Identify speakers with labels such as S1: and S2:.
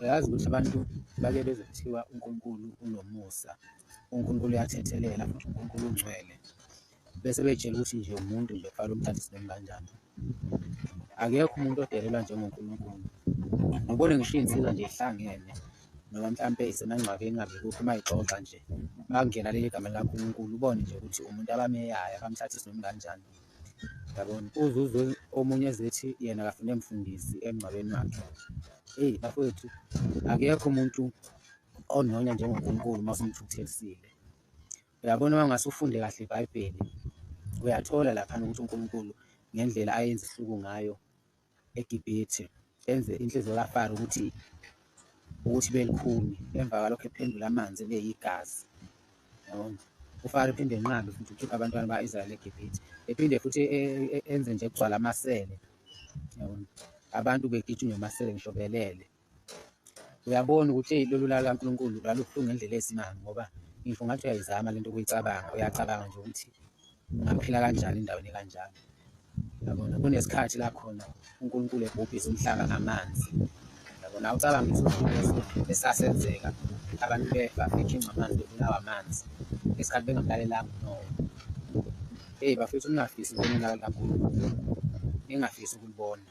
S1: Uyazi ukuthi abantu bake bezwe kuthiwa uNkulunkulu unomusa, uNkulunkulu uyathethelela futhi uNkulunkulu ungcwele bese bey'tshela ukuthi nje umuntu nje kufanele umthathise noma ikanjani. Akekho umuntu odelelwa njengoNkulunkulu, ubone ngisho iy'nsizwa nje y'hlangene noma mhlampe isemangcwabeni ngabe ikuphi uma y'xoxa nje makungena leli gama likaNkulunkulu ubone nje ukuthi umuntu abameyayo abamthathisa noma ikanjani, yabona. Uze uzwe omunye ezethi yena akafune mfundisi emngcwabeni wakhe. Eyi bafowethu, akekho umuntu ononya njengoNkulunkulu uma usumthukuthelisile. Uyabona uma ungase ufunde kahle iBhayibheli, uyathola laphana ukuthi uNkulunkulu ngendlela ayenza isihluku ngayo eGibhithe, enze inhliziyo kaFaro ukuthi ibe lukhuni, emva kwalokho ephendule amanzi ebe yigazi, yabona. UFaro ephinde enqabe futhi ukukhipha abantwana ba-Israyeli eGibhithe, ephinde futhi enze nje kugcwale amasele, yabona. Abantu begijinywa amasele ngisho belele. Uyabona ukuthi eyi lolu laka lukaNkulunkulu lwalubuhlungu ngendlela eyisimanga ngoba ngisho ungathi uyayizama lento ukuyicabanga, uyacabanga nje ukuthi ungaphila kanjani endaweni ekanjalo. Yabona, kunesikhathi la khona uNkulunkulu ebhubhisa umhlaba ngamanzi. Yabona, awucabange leso leso esasenzeka abantu befa bekhinqwa amanzi bebulawa amanzi ngesikhathi bengamlalelanga uNowa. Eyi bafethu ningafisi ukubona ulaka lukaNkulunkulu, ningafisi ukulubona.